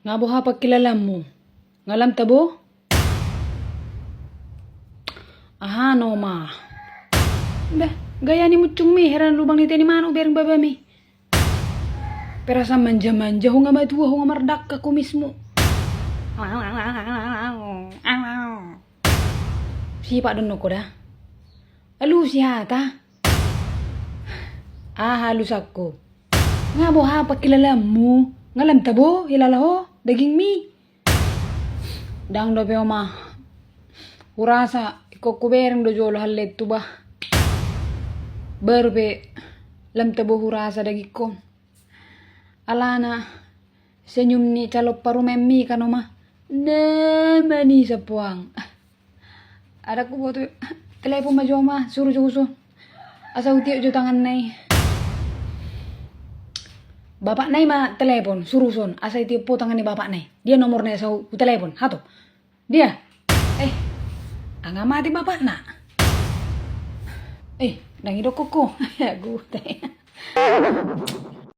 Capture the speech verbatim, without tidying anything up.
Nga boha pangkilalaanmu? Nga lam tabo? Aha nama? Bah, gaya ni muncungmi, heran lubang ni teni manuk bereng babami. Perasaan manja-manja, ho nga matua, ho nga mardangka kumismu. Sipak do annon ho da. Alusi hata. Aha alusanku? Nga boha pangkilalaanmu? Nga lam tabo hilala ho dagingmi? Ndang dope, Oma. Hurasa ingkon hubereng do jolo hallean tu bah. Baru pe lam tabo hurasa dagingkon. Alana senyum ni calon parumaenmi kan, Oma. Na manis, Ampoang. Ndang huboto. Telepon ma jo, Oma, suru jo huson. Asa hutiop jo tanganna i. Bapakna i ma telepon, suru huson. Asa ditiop ho tangan ni bapakna i. Dia nomorna i, asa hu-, hutelepon. Hato. Dia. Eh. Nga mate bapakna. Eh, ndang idokkon ho. Agu te.